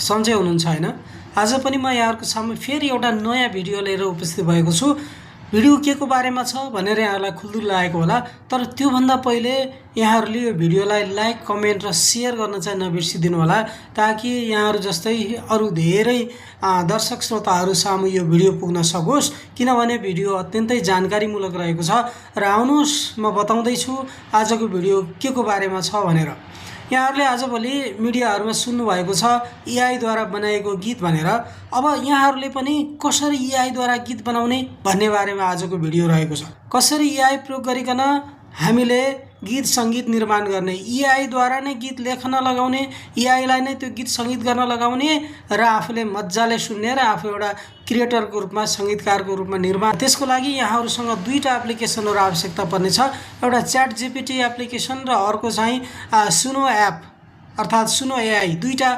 सन्चै हुनुहुन्छ हैन? आज पनि म यहाँहरुको सामु फेरि एउटा नयाँ भिडियो लिएर उपस्थित भएको छु। भिडियो केको बारेमा छ भनेर यहाँहरुलाई खुल्दुल लागेको होला। तर त्यो भन्दा पहिले यहाँहरुले यो भिडियोलाई लाइक, कमेन्ट र शेयर गर्न चाहिँ नबिर्सिदिनु होला, ताकि यहाँहरु जस्तै अरु धेरै दर्शक श्रोताहरु सामु यो भिडियो पुग्न सकोस्। किनभने भिडियो अत्यन्तै जानकारीमूलक रहेको छ। र आउनुहोस् म बताउँदै छु आजको भिडियो केको बारेमा छ भनेर। यहाँहरुले आजभोलि मिडियाहरुमा सुन्नु भएको छ एआई द्वारा बनाएको गीत भनेर। अब यहाँहरुले पनि कसरी एआई द्वारा गीत बनाउने भन्ने बारेमा आजको भिडियो रहेको छ। कसरी एआई प्रयोग गरिकन हामीले गीत संगीत निर्माण गर्ने, एआई द्वारा नै गीत लेख्न लगाउने, एआई लाई नै त्यो गीत संगीत गर्न लगाउने र आफूले मज्जाले सुन्ने र आफू एउटा क्रिएटरको रूपमा, संगीतकारको रूपमा निर्माण। त्यसको लागि यहाँहरुसँग दुईटा एप्लिकेसनहरु आवश्यकता पर्नेछ। एउटा च्याट जीपीटी एप्लिकेसन र अर्को चाहिँ सुनो एप अर्थात सुनो एआई। दुईटा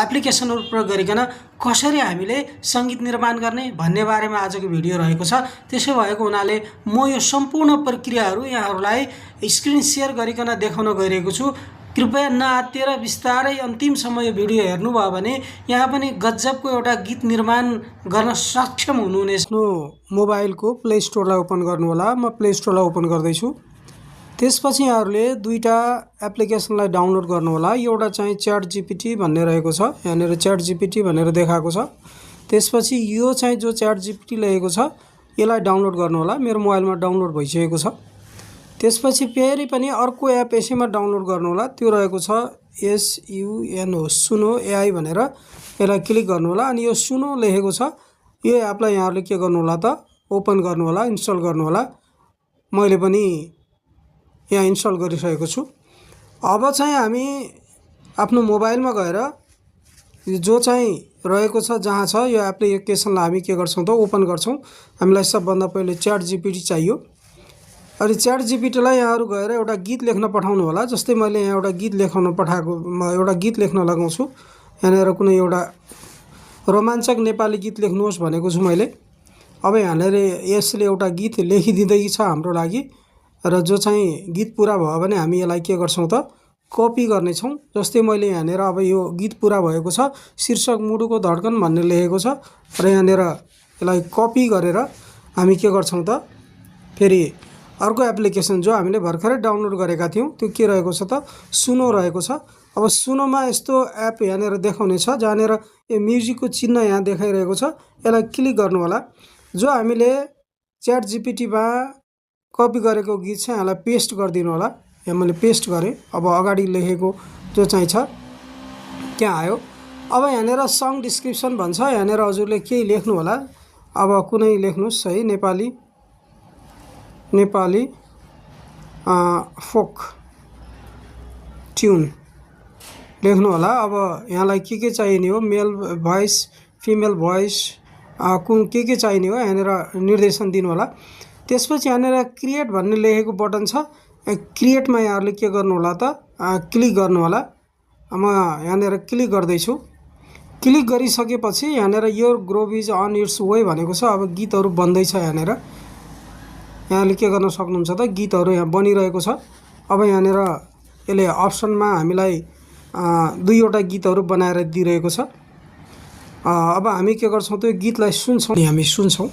एप्लिकेसनहरु प्रयोग गरिकन कसरी हामीले संगीत निर्माण गर्ने भन्ने बारेमा आजको भिडियो रहेको छ। त्यसै भएको हुनाले म यो सम्पूर्ण प्रक्रियाहरु यहाँहरुलाई स्क्रिन शेयर गरिकन देखाउन गइरहेको छु। कृपया नआत्तिएर बिस्तारै अन्तिमसम्म यो भिडियो हेर्नुभयो भने यहाँ पनि गजबको एउटा गीत निर्माण गर्न सक्षम हुनुहुनेछ। मोबाइलको प्ले स्टोरलाई ओपन गर्नु होला। म प्ले स्टोरलाई ओपन गर्दै छु। त्यसपछि यहाँहरुले दुईटा एप्लिकेसनलाई डाउनलोड गर्नु होला। एउटा चाहिँ च्याट जीपीटी भन्ने रहेको छ। यहाँनिर च्याट जीपीटी भनेर देखाएको छ। त्यसपछि यो चाहिँ जो च्याट जीपीटी लेखेको छ यसलाई डाउनलोड गर्नु होला। मेरो मोबाइलमा डाउनलोड भइसकेको छ। त्यसपछि फेरि पनि अर्को एप यसैमा डाउनलोड गर्नु होला। त्यो रहेको छ SUNO सुनो एआई भनेर। यसलाई क्लिक गर्नु होला। अनि यो सुनो लेखेको छ यो एपलाई यहाँहरुले के गर्नु होला त ओपन गर्नु होला, इन्स्टल गर्नु होला। मैले पनि यहाँ इन्स्टल गरिसकेको छु। अब चाहिँ हामी आफ्नो मोबाइलमा गएर जो चाहिँ रहेको छ जहाँ छ यो एप्लिकेसनलाई हामी के गर्छौं त ओपन गर्छौं। हामीलाई सबभन्दा पहिले च्याट जीपीटी चाहियो। अनि च्याट जीपीटीलाई यहाँहरु गएर एउटा गीत लेख्न पठाउनु होला। जस्तै मैले यहाँ एउटा गीत लेख्न पठाएको, म एउटा गीत लेख्न लगाउँछु। यहाँनिर कुनै एउटा रोमाञ्चक नेपाली गीत लेख्नुहोस् भनेको छु मैले। अब यहाँनिर यसले एउटा गीत लेखिदिँदै छ हाम्रो लागि। र जो चाहिँ गीत पूरा भयो भने हामी यसलाई के गर्छौं त कपी गर्ने छौं। जस्तै मैले यहाँनिर अब यो गीत पूरा भएको छ, शीर्षक मुडुको धड्कन भन्ने लेखेको छ। र यहाँनिर यसलाई कपी गरेर हामी के गर्छौं त फेरि अर्को एप्लिकेसन जो हामीले भर्खरै डाउनलोड गरेका थियौं त्यो के रहेको छ त सुनो रहेको छ। अब सुनोमा यस्तो एप यहाँनिर देखाउने छ जहाँनिर यो म्युजिकको चिन्ह यहाँ देखाइरहेको छ। यसलाई क्लिक गर्नु होला। जो हामीले च्याट जीपीटीमा कपी गरेको गीत चाहिँ यसलाई पेस्ट गरिदिनु होला। यहाँ मैले पेस्ट गरेँ। अब अगाडि लेखेको जो चाहिँ छ त्यहाँ आयो। अब यहाँनिर सङ डिस्क्रिप्सन भन्छ। यहाँनिर हजुरले केही लेख्नु होला। अब कुनै लेख्नुस् है, नेपाली फोक ट्युन लेख्नु होला। अब यहाँलाई के चाहिने हो, मेल भोइस, फिमेल भोइस, कुन के चाहिने हो यहाँनिर निर्देशन दिनु होला। त्यसपछि यहाँनिर क्रिएट भन्ने लेखेको बटन छ। क्रिएटमा यहाँहरुले के गर्नु होला त क्लिक गर्नु होला। म यहाँनिर क्लिक गर्दै छु। क्लिक गरिसकेपछि यहाँनिर your groove is on its way भनेको छ। अब गीतहरु बन्दै छ। यहाँनिर यहाँले के गर्न सक्नुहुन्छ त गीतहरु यहाँ बनिरहेको छ। अब यहाँनिर यसले अप्सनमा हामीलाई दुईवटा गीतहरु बनाएर दिइरहेको छ। अब हामी के गर्छौं त यो गीतलाई सुन्छौं। हामी सुन्छौं।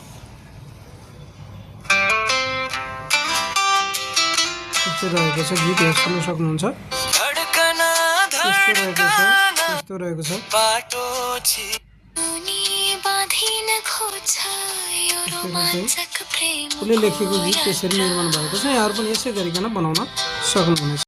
रहेको छ गीत यहाँ सुन्न सक्नुहुन्छ। यस्तो रहेको छ। उसले लेखेको गीत त्यसरी निर्माण भएको छ। यहाँहरु पनि यसै गरिकन बनाउन सक्नुहुनेछ।